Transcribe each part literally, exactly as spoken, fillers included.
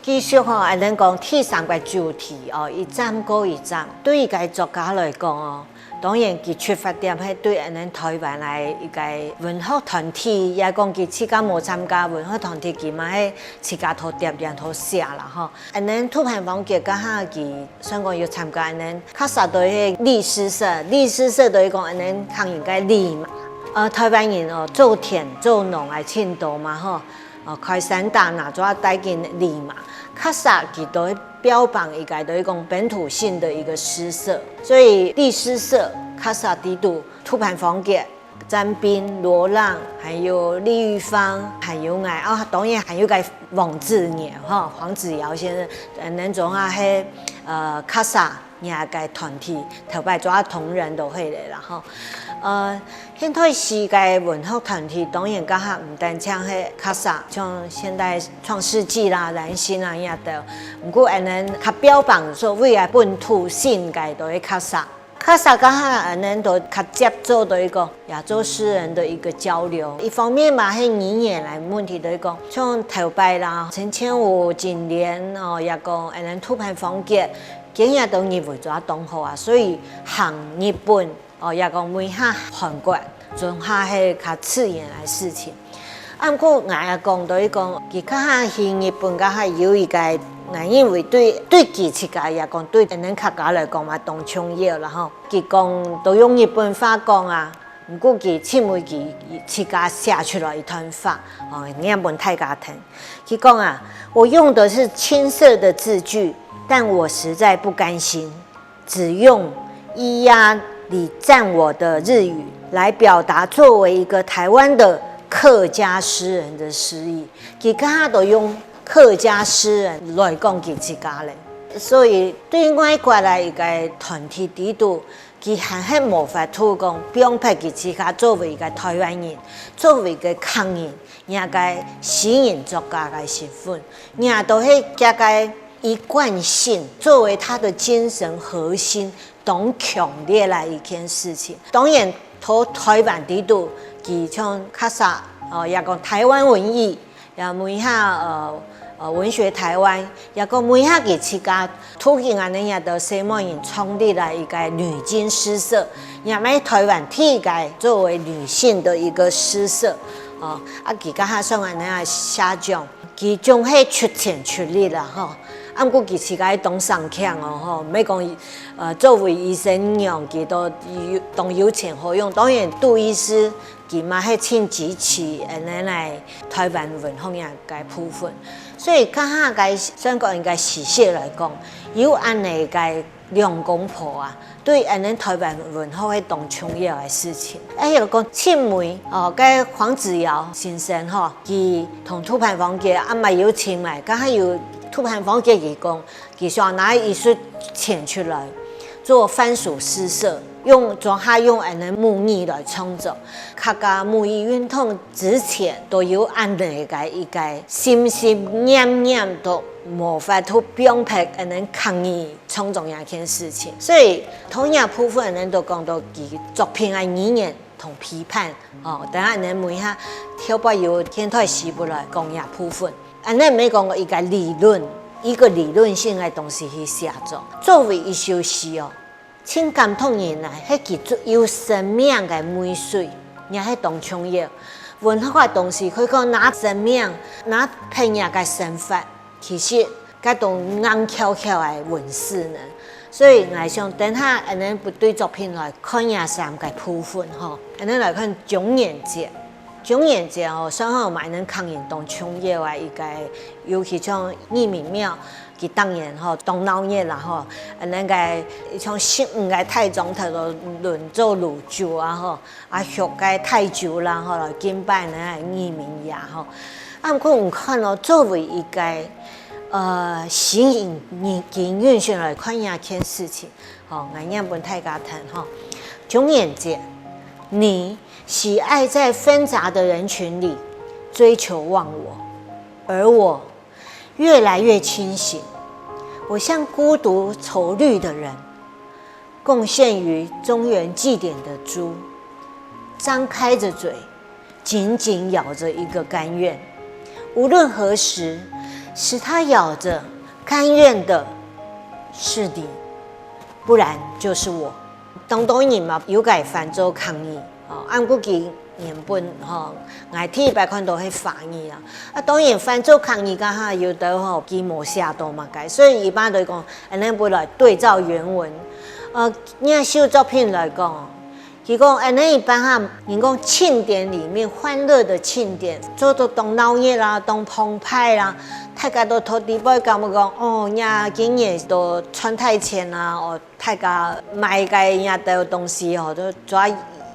繼續吼，恁樣講第三個主題哦，一站過一站。對一個作家來講哦，當然佢出發點係對恁樣台灣个一個文學團體，也講佢自家無參加文學團體，佢嘛係自家討貼然討寫啦吼。恁樣杜潘芳格該下佢算講有參加恁樣，較少都係綠詩社，綠詩社都係講恁樣客人个綠嘛。呃，台灣人哦，做田做農个盡多嘛吼。 哦，開山打林做得帶緊綠嘛，較少佢都會標榜一個都係講本土性的一個詩社，所以綠詩社較少裡肚杜潘芳格、詹冰、羅浪，還有李玉芳，還有𠊎，哦，當然還有個黃子堯吼，黃子堯先生，呃，恁樣總下係呃較少 若个團體，頭擺做下同仁都係咧啦吼。呃，現代詩个文學團體當然該下毋單淨係較少，像現代創世紀啦、藍星啊這兜。毋過恁樣較標榜所謂个本土性个都係較少。較少該下恁樣都較接觸到一個亞洲詩人的一個交流。一方面嘛係語言个問題，就係講像頭擺啦，陳千武、金蓮哦，也講恁樣杜潘芳格， 佢也都認為做得當好啊，所以行日本，哦，也講尾下韓國，總下係較自然个事情。啊，毋過𠊎也講到一講，佢較下去日本，較下有一個，𠊎認為對對佢自家也講，對恁樣客家來講嘛，當重要啦吼。佢講都用日本話講啊，毋過佢盡尾佢自家寫出來一段話，哦，念分大家聽。佢講啊，我用的是青澀的字句，但我實在不甘心。 只用咿呀你赞我的日语来表达作为一个台湾的客家诗人的诗意。佢个下都用客家诗人来讲佢自家咧。所以对外国个一个团体里肚，佢還係無法度讲放忒佢自家作为一个台湾人，作为一个客人， 若个詩人作家个身份，若都係厥个一貫性作為他的精神核心當強烈个一件事情。當然，在台灣裡肚，佢像較少，呃，也講台灣文藝，也問一下，呃，呃，文學台灣， 也講問一下佢自家，途徑恁樣也都細妹人創立了一个女金詩社，也係台灣第一个作為女性的一个詩社。哦，啊，佢个下算恁樣寫獎，佢總係出錢出力啦吼。啊，毋過佢自家當省儉哦吼，毋係講，呃，作為醫生娘，佢都有當有錢好用。當然，杜醫師 佢嘛係盡支持恁樣个台灣文學个部分。所以，該下个算講應該時勢來講，有恁樣个兩公婆啊，對恁樣台灣文學係當重要个事情。哎，有講盡尾哦，該黃子堯先生吼，佢同杜潘芳格啊嘛有親密，該下有杜潘芳格佢講， 佢想拿一筆錢出來做番薯詩社，用，總下用恁樣母語來創作。客家母語運動之前都有恁樣个一个心心念念都無法度放忒恁樣客語創作這件事情。所以，同樣部分人都講到佢作品个語言同批判，哦，等下恁樣問一下，後背有現代詩物來講這部分。 恁樣毋係講一个理論，一个理論性个東西去寫作。作為一首詩哦，盡感動人啊，係佢最有生命个味緒，也係當重要。文學个東西可以講拿生命，拿別人个生活，其實該種硬翹翹个文字呢。所以𠊎想等下恁樣對作品來看這三个部分吼，恁樣來看鍾年節。 鍾年節吼，算吼嘛，恁客人當重要个一个，尤其像義民廟，佢當然吼當鬧熱啦吼，恁个像十五个大庄頭都輪做爐主啊吼，啊畜个大酒啦吼，來敬拜恁个義民爺吼。啊，毋過你看哦，作為一个呃，吸引你，吸引人來看這件事情，吼，𠊎念分大家聽吼。鍾年節，你 喜愛在紛雜的人群裡追求忘我，而我越來越清醒。我像孤獨愁慮的人，貢獻於中元祭典的豬，張開著嘴，緊緊咬著一個甘願。無論何時，使他咬着，甘愿的是你，不然就是我。當多人嘛，有个翻做客語，哦，啊毋過佢原本吼，𠊎第一擺看到係華語啦。啊當然翻做客語，該下有兜吼，佢無寫到麼个，所以一般都講，恁樣會來對照原文。呃，這首作品來講，佢講恁樣一般哈，人講慶典裡面，歡樂的慶典，做到當鬧熱啦，當澎湃啦，大家都坐底背感覺講，哦，這今年都賺大錢啊，哦，大家買个這兜東西吼，都做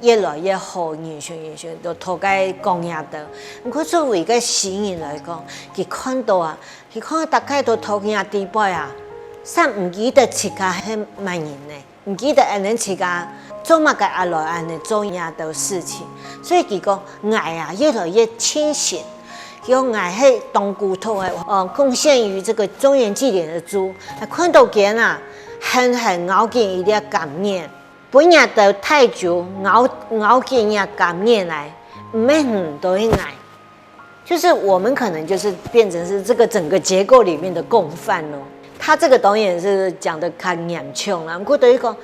越來越好，人群人群都坐該講這兜。毋過作為一個新人來講，佢看到啊，佢看到大家都坐這底背啊，煞毋記得自家係麼人呢？ 毋記得恁樣自家做麼个啊來恁樣做這兜事情。所以佢講，𠊎啊越來越清醒。佢講𠊎係當孤獨个，呃，貢獻於這個中元祭典的豬，啊看到佢啊，狠狠咬緊一粒柑仔，分這兜大豬咬，咬緊這柑仔來，毋係你，都係𠊎。 就是我們可能就是變成是這個整個結構裡面的共犯囉。他這個導演是講得較嚴重啦，毋過等於講，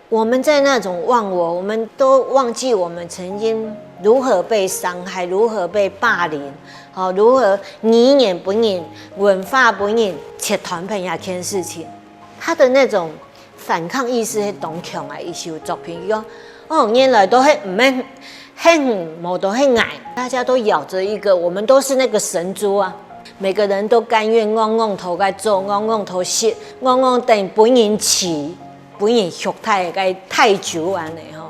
我們在那種忘我，我們都忘記我們曾經如何被傷害，如何被霸凌，好，如何語言分人、文化分人切斷分這件事情。他的那種反抗意識係當強个一首作品。佢講，哦，原來都係毋係，係你，無都係𠊎，大家都咬著一個，我們都是那個神豬啊。每個人都甘願戇戇坐該做，戇戇坐食，戇戇等分人欺，分人畜待个大豬恁樣吼。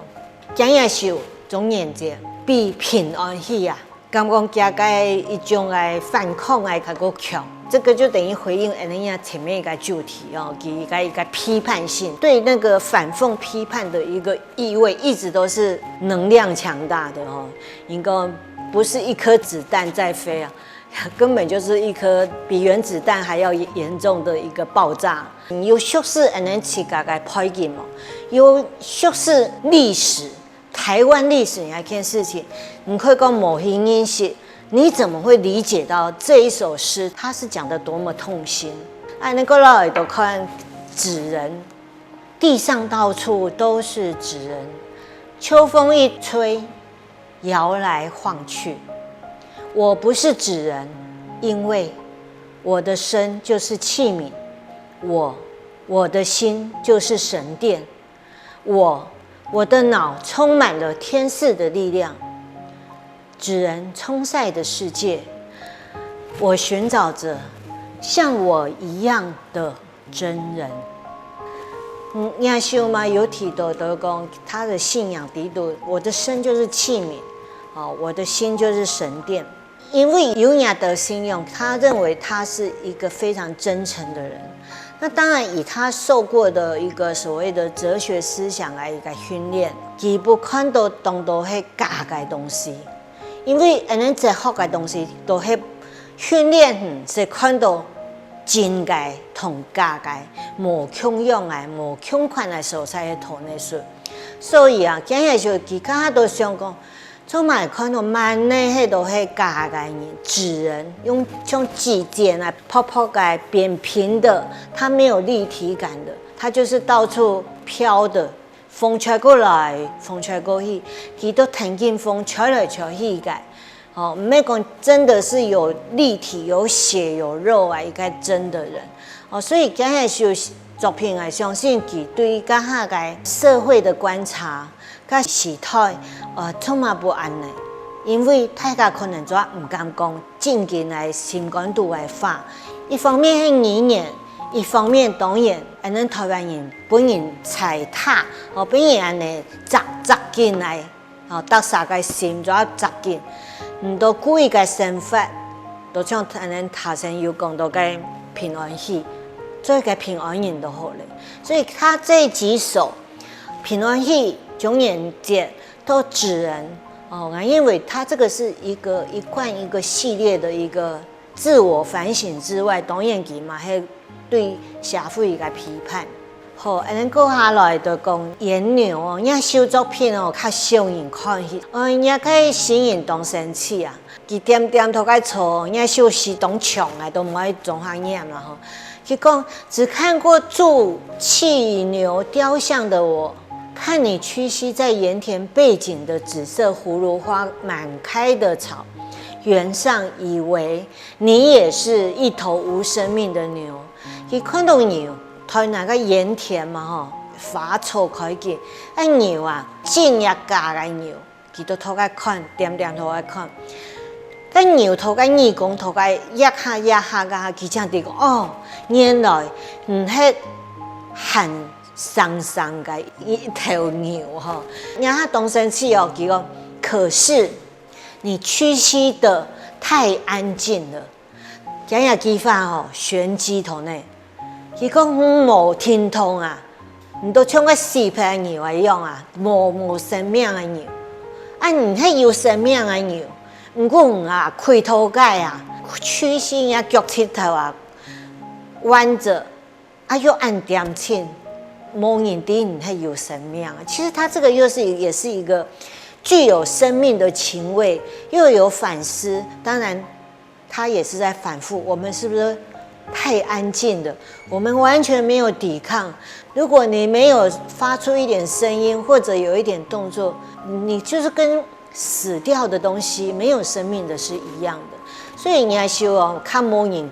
這一首中元節比平安喜啊， 感覺佢个一種个反抗个較過強。這個就等於回應恁樣前面一個主題哦，佢个一個批判性，對那個反諷批判的一個意味，一直都是能量強大的哦。應該不是一顆子彈在飛啊，根本就是一顆比原子彈還要嚴重的一個爆炸。你有熟識恁樣自家个背景無？有熟識歷史， 台灣歷史這件事情，你可以講無去認識，你怎麼會理解到這一首詩它是講得多麼痛心？恁樣過來就看紙人，地上到處都是紙人，秋風一吹，搖來晃去。我不是紙人，因為我的身就是器皿，我，我的心就是神殿， 我，我的腦充滿了天使的力量，紙人沖曬的世界，我尋找著像我一樣的真人。嗯，這首嘛有提到，就講他的信仰裡肚，我的身就是器皿，哦，我的心就是神殿。 因為有這兜信仰，他認為他是一個非常真誠的人。那當然，以他受過的一個所謂的哲學思想來一個訓練，佢毋看到當多係假个東西。因為恁樣哲學个東西都係訓練，嗯，係看到真个同假个，無共樣个、無共款个所在个同个事。所以啊，今日就佢家下都想講， 做麼个看到滿哪係都係假个人，紙人，用像紙錢啊，薄薄个、扁平的，它沒有立體感的，它就是到處飄的，風吹過來，風吹過去，佢都跈緊風吹來吹去个。哦，毋係講真的是有立體、有血有肉啊，一個真的人。哦，所以今日就作品啊，相信佢對這下个社會的觀察， 个時代，呃，做麼个毋恁呢？因為大家可能就毋敢講正經个心肝肚个話。一方面係語言，一方面當然，恁樣台灣人分人踩踏，哦，分人恁呢扎，扎緊來，哦，逐儕个心就愛扎緊。毋過過一個生活，就像恁樣頭先有講到个平安喜，做一個平安人就好了。所以他這幾首 平安喜、中元節到紙人，哦，𠊎認為他這個是一個，一貫一個系列的一個自我反省之外，當然佢嘛係對社會一個批判。好，恁樣過下來就講《野牛》哦，這首作品哦，較少人看去。哦，這个詩人當生趣啊，佢恬恬在該坐，這首詩當長啊，都毋愛總下唸啦吼。佢講，只看過住起牛雕像的我，看你屈膝在鹽田背景的紫色葫芦花滿開的草原上，以為你也是一頭無生命的牛。佢看到牛，在那个鹽田嘛吼，花草開景，該牛啊，真也假个牛，佢都在該看，恬恬在該看。該牛在該耳公在該壓下壓下啊，佢正知講，哦，原來毋係還生生个一頭牛吼。然後當生趣哦，佢講，可是你屈膝的太安靜了。 這一句話吼，玄機在呢。佢講，嗯，無停動啊，你都像个死忒个牛一樣啊，無，無生命个牛。啊，你係有生命个牛，毋過你啊，跪在該啊，屈膝啊，腳膝頭啊，彎著，啊，又恁恬靜，無人知你係有生命啊。其實他這個又是，也是一個具有生命的情味，又有反思。當然，他也是在反覆，我們是不是太安靜了？我們完全沒有抵抗。如果你沒有發出一點聲音，或者有一點動作，你就是跟死掉的東西、沒有生命的是一樣的。所以你還希望看無人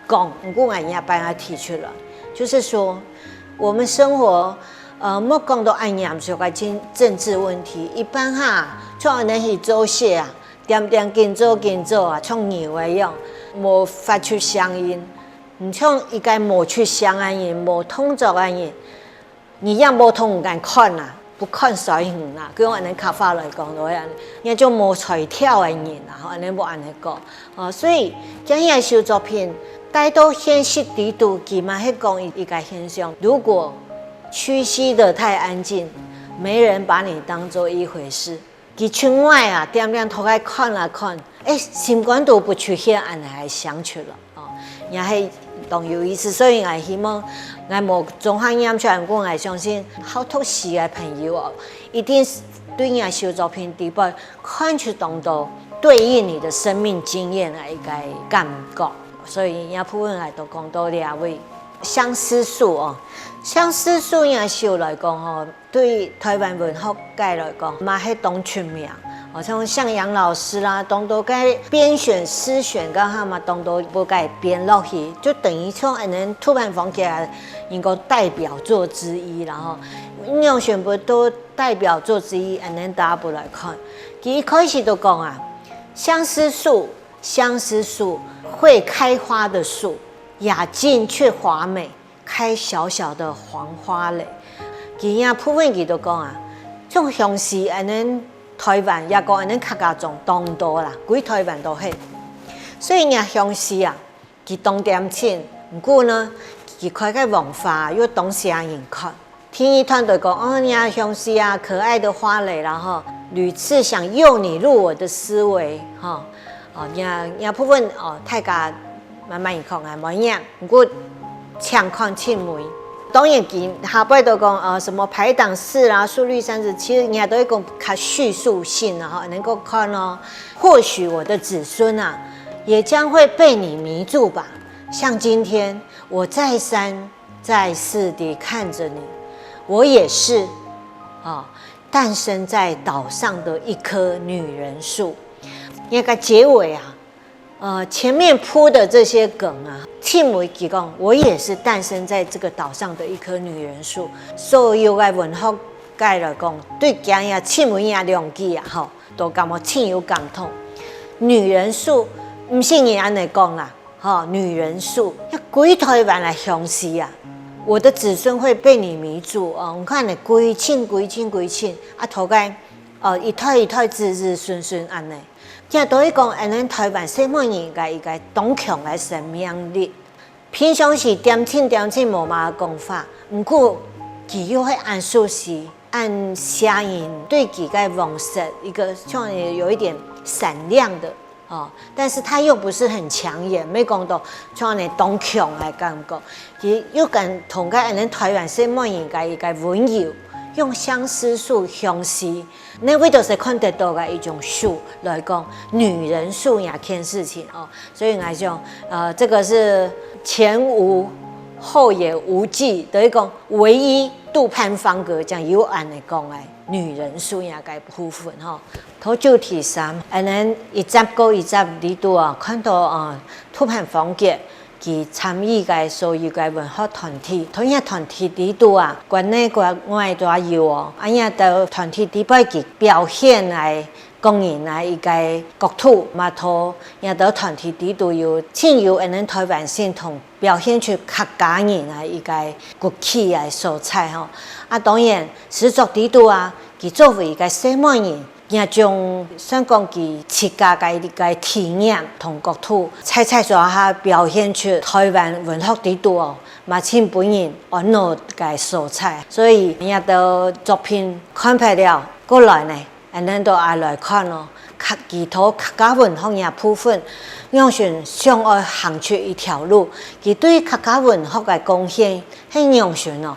講，毋過𠊎也把它提出來，就是說，我們生活，呃，莫講到恁嚴肅个政，政治問題，一般哈，像恁樣去做事啊，恬恬緊做緊做啊，像牛一樣，無發出聲音。你像一個無出聲个人，無動作个人，你也無同人看啊，不看衰人啊，用恁樣客話來講就係恁樣，也就無才調个人啊，吼，恁樣無恁樣講。哦，所以，這一首作品，帶到現實裡肚，佢嘛係講一，一個現象，如果屈膝得太安靜，沒人把你當作一回事， 佢出外啊，恬恬在該看啊看，欸，心肝肚不出現，恁樣還想出來，哦，也係當有意思。所以𠊎希望，𠊎無總下唸出來，毋過𠊎相信好讀詩个朋友哦，一定是對這首作品底背看出當多對應你的生命經驗个一個感覺。所以這部分𠊎都講到這位。相思樹哦，相思樹這首來講吼， 對臺灣文學界來講，嘛係當出名。哦，像向陽老師啦，當多个編選、詩選，剛剛嘛當多部个編落去，就等於像恁樣出版方界啊，應該代表作之一啦吼。應該全部都代表作之一，恁樣大家來看。佢一開始就講啊，相思樹，相思樹，會開花的樹，雅靜卻華美， 開小小的黃花蕾。佢這部分佢就講啊，像相思恁樣臺灣也講恁樣客家莊當多啦，歸臺灣都係。所以這相思啊，佢當恬靜，毋過呢，佢開个黃花又當吸引人看。第二段就講，哦，這相思啊，可愛的花蕾啦吼，屢次想誘你入我的思維，吼，哦，這，這部分，哦，大家慢慢看啊，無影。 毋過請看盡尾。當然，佢下背都講，呃，什麼排檔式啦、速率三十，其實人家都會講較敘述性的哈，能夠看哦。或許我的子孫啊，也將會被你迷住吧。像今天，我再三再四地看著你，我也是，啊，誕生在島上的一棵女人樹。那個結尾啊， 呃，前面鋪的這些梗啊，盡尾佢講，我也是誕生在這個島上的一棵女人樹。所有个文學界來講，對佢个盡尾這兩句啊，吼，都感覺盡有感動。女人樹，毋係人恁樣講啦，吼，女人樹，該歸臺灣个相思啊，我的子孫會被你迷住哦。你看呢，歸盡歸盡歸盡，啊，頭該，呃，一代一代子子孫孫恁樣。 這都係講，恁樣臺灣細妹人个一個當強个生命力。平常時恬靜恬靜無麼个講法，毋過佢又係恁熟悉，恁寫人對佢个往昔，一個像有一點閃亮的哦，但是他又不是很搶眼，無講到像恁樣當強个感覺，佢又敢同个恁樣台灣細妹人个一個溫柔，用相思樹相惜，該位都係看得到个一種樹來講女人樹這件事情哦。所以來講，呃，這個是前無後也無繼，等於講唯一杜潘芳格講有恁樣講个女人樹這個部分吼。 頭就第三，恁樣一集過一集裡肚啊，看到啊，杜潘芳格佢參與个所有个文學團體，同樣團體裡肚啊，國內國外都有哦。啊，這兜團體裡背佢表現个個人个一個角度，嘛同這兜團體裡肚有盡有恁樣台灣性同表現出客家人个一個骨氣个所在吼。啊，當然，詩作裡肚啊，佢作為一個細妹人， 這種算講佢自家个一個體驗同角度，在在所下表現出台灣文學裡肚哦，嘛盡分人愛慕个所在。所以這兜作品看忒了，過來呢，恁樣都愛來看哦，客，佢在客家文學這部分，仰般想愛行出一條路，佢對客家文學个貢獻係仰般哦。